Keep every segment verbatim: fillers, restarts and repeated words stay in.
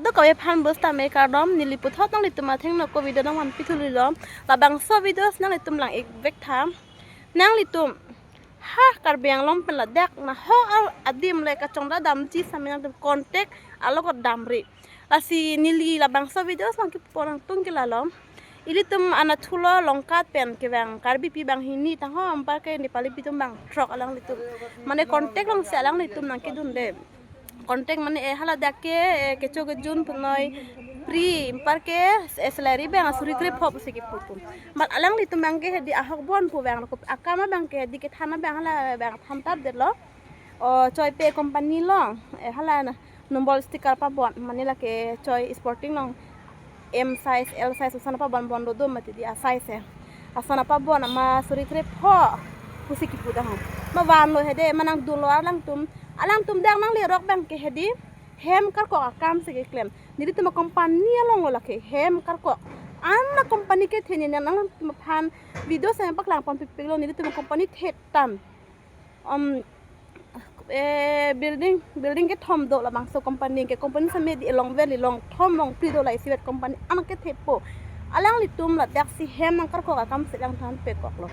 To kave aphan bus tame kardom, neli puthot nanglitum athengno ako video nangvanpi thulilo. Labangso videos nanglitum lang-ik vek tha. Nanglitum ha Karbi Anglong pen ladak nahok adim le kachongda damji sitame nangtum contact along damri. Lasi neli labangso videos nangkepo nangtum ke lalo. Ilitum anatthu lo Longkat pen kevang Karbipi banghini tangho, anparke Nepalipi atum bang throk alanglitum. Mane contact alongsi alanglitum nangkedunde. Contact mane, eh, haladak ke, eh, kecho kejun punoi pri, anparke, eh, salary abang asuri krepho pusi kepu atum. Mat alanglitum abangke hedi ahok bon pu abang, akam abangke hedi kethan abang hala abang thantap detlo. O, choi pe company along, eh, hala na, numbol sticker pabon, mane lake choi sporting along M size, L size, ason pabon bon dodo mati di a-size eh. Ason pabon ama suri krepho pusi kepu dang. Ma vanlo hedi, ma nangdunlo alangtum. Alangtum dak nanglerok abangke hedi hem karkok akamsi keklem. Nelitum company along lo lake hem karkok. An a-company kethe ne nangtum aphan video si nangpaklang ponpiklo, nelitum company the tang. Um, eh, building, building kethom do labangso company ke, company sitame di along valley along thom along phli do, la isivet company an kethepo. Alanglitum ladaksi hem nangkarkok akamsi lang than pekoklo.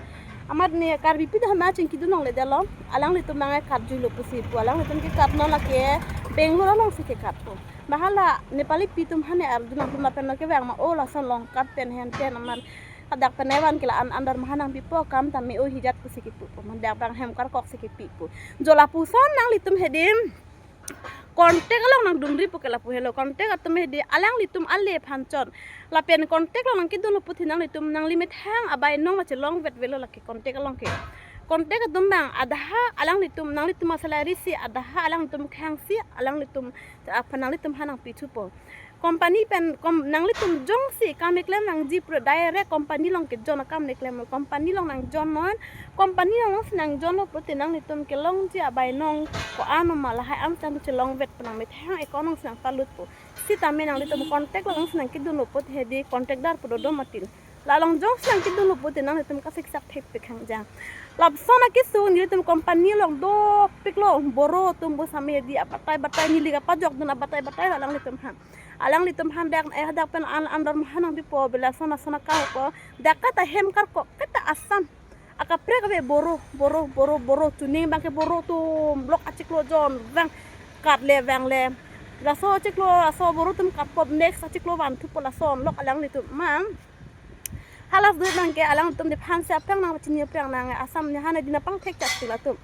Amat ne Karbipi do hama chingki dun longle detlo. Alanglitum nangkarjuilo pusi pu. Alanglitum kekat non lake Bangalore alongsi kekatpo. Ma hala Nepalipi atum hane arju nangtum lapen lo kevang ma, o lason Longkat pen henten amat hadak pen evan ke la-an andar maha nangpipo, akam tame o hijat pusi kepu pu. Mat dak abang hem karkoksi kepipo. Jo lapuson nanglitum hedi contact along nangdunri pu ke lapu helo. Contact atum hedi alanglitum ale aphan chot. Lapen contact along nangkedunlo pu thi nanglitum nangli methang abainong ma chelongvet velo lake contact along ke. Contact atum abang adaha alanglitum, nanglitum a-salary si adaha alangtum khangsi alanglitum aphan nanglitum aphan nangpi thupo. Company pen kom, nanglitum jongsi kam keklem nangji pu direct company along ke jon akam keklem, company along nangjon non, company alongsi nangjonlo pulote nanglitum kelongji abainong ko-an ma lahai an tang chelongvet pu nang methang account alongsi nangpalutpo. Sitame nanglitum contact alongsi nangkedunlo pulote hedi contact dar pu dodo mati. La along jongsi nangkedunlo pulote nanglitum kasiksak thepik hangjang. Lapuson akesung nelitum company along dopiklo, boro atum pu sitame hedi abatai batai neli kapajokdun abatai batai alanglitum aphan. Alanglitum aphan dak, eh, hadak pen an, andar maha nangpipo, bela sona sona kaho ko. Dak kata hem karkok kata asam. Akaprek ave boro, boro, boro, boro, chuning abangke boro atum lok achiklo jon vang, kat le vang le. Laso achiklo, laso boro atum katpo, next achiklo vanthupo, lason lok alanglitum ma. Halas duit abangke alangtum aphansi aphrang nangpachini aphrang nang asam ne hana dina pangthek chak si latum.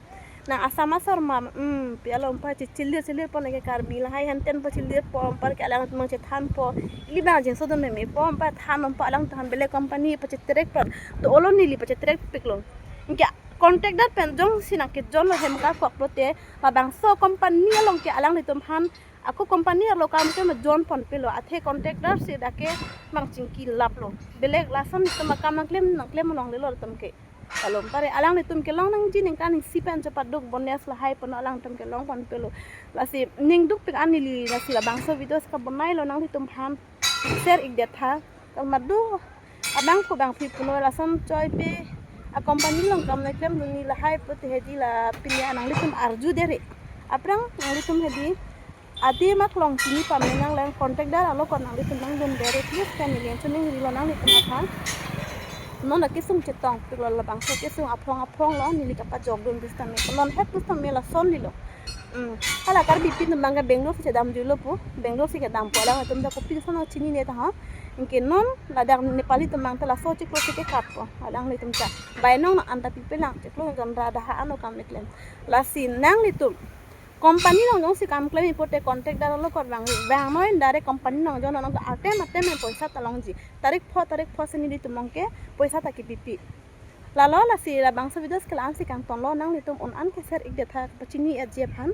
Nang asam asor ma, hmm, pi along pa chi chilir chilir pon ke Karbi lahai henten pa chilir pon anparke alangtum chethanpo. Ili abang jengso dun meme pon pa than pon alangtum bele company pachetrek pon. To olo neli pachetrek piklo. Anke contact dar pen jongsi nangkejonlo hem karkok pulote labangso company along ke alanglitum aphan ako company arlo kam ke ma jon ponpelo, athe contact dar si dak ke mang chingki laplo. Belek lason itum akam nangklem, nangklem longlelo itum ke. Kalom pare alanglitum kelong nangji ningkan isi pen chepaduk bonus lahai pon alangtum kelong ponpelo. Lasi ning dukpik an neli lasi labangso videos kabonailo nanglitum aphan share ik detha. Kalmadu abang ko bang phi puno lason choi pe a-company along kam nangklemdun ne lahai pulote hedi la pini ananglitum arju dere. Aphrang nanglitum hedi adim aklong chini pame nanglang contact dar along ko nanglitum nangdun dere, please pen neli chuning rilo nanglitum aphan. Non akesung chetongpiklo labangso kesung aphong aphonglo neli kapajokdun pusitame. Non het pusitame lasonlilo. Hmm. Hala Karbipi atum abangke Bangalore si chedamjuilo pu. Bangalore si kedampo alangtum ta kopi son chinine ta ha. Anke non ladak Nepali atum abangta laso chiklo si kekatpo. Alanglitum ta bainong nang anta pipelang chiklo jon ra daha ano kam keklem. Lasi nanglitum company along jongsi kam klem pulote contact dar along ko vang, vang noi direct company along jon non atem atem poisa ta longji. Tarik pho, tarik pho si nelitum abangke poisa ta kepipi. Lalo lasi labangso videos ke la-ansi kangtonlo, nanglitum un-an ke share ik detha pachini etji aphan.